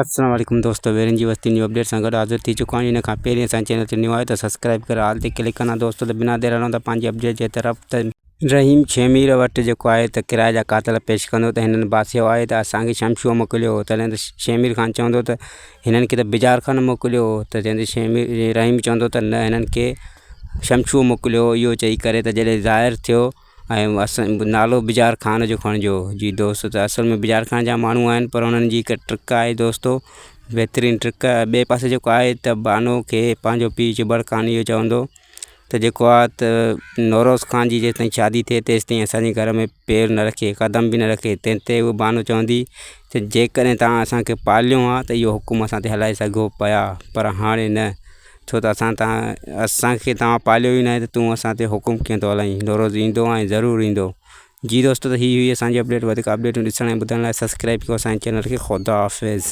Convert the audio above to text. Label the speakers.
Speaker 1: السلام عليڪم دوستو ويرين جي وستي نيو اپڊيٽ سان گڏ حاضر ٿي چڪو آهيان ان کان پهرين اسان چينل تي نيو آهيو ته سبسڪرائب ڪري آل تي ڪلڪ ڪندا دوستو ته بنا دير هلون ٿا پنهنجي اپڊيٽ جي طرف ته رحيم شهمير وٽ جيڪو آهي ته ڪرائي جا قاتل پيش ڪندو ته هنن باسيو آهي ته اسان کي شمشو موڪليو هو تڏهن ته شهمير خان چوندو ته هنن کي ته بجار خان موڪليو هو ته جنهن تي شهمير رحيم چوندو ته نه هنن کي شمشو موڪليو هو اهو چئي ڪري ته جڏهن ظاهر ٿيو ۽ اسان نالو بجار خان جو کڻجو جي دوست ته اصل ۾ بجار خان جا ماڻهو آهن پر انهن جي هڪ ٽرڪ آهي دوستو بهترين ٽرڪ ٻئي پاسي جيڪو آهي ته بانو کي پنهنجو پيءُ چٻڙ خان اهو چوندو ته جيڪو آهي ته نوروز خان جي جيستائين شادي ٿئي تيستائين اسانجي گهر ۾ پير نه رکي قدم به نه رکي تنهن تي اهو بانو چوندي ته جيڪڏهن توهان اسانکي پاليو آهي ته اهو حڪم اسان تي هلائي سگهو پيا پر هاڻي نه ڇو ته اسان تان اسان کي توهان پاليو ئي ناهي ته تون اسان تي حڪم ڪيئن ٿو هلائين نوروز ايندو ۽ ضرور ايندو جي دوستو ته هي هئي اسان جي اپڊيٽ وڌيڪ اپڊيٽون ڏسڻ ۽ ٻڌڻ لاء سبسڪرائب ڪيو اسان جي چينل کي خدا حافظ.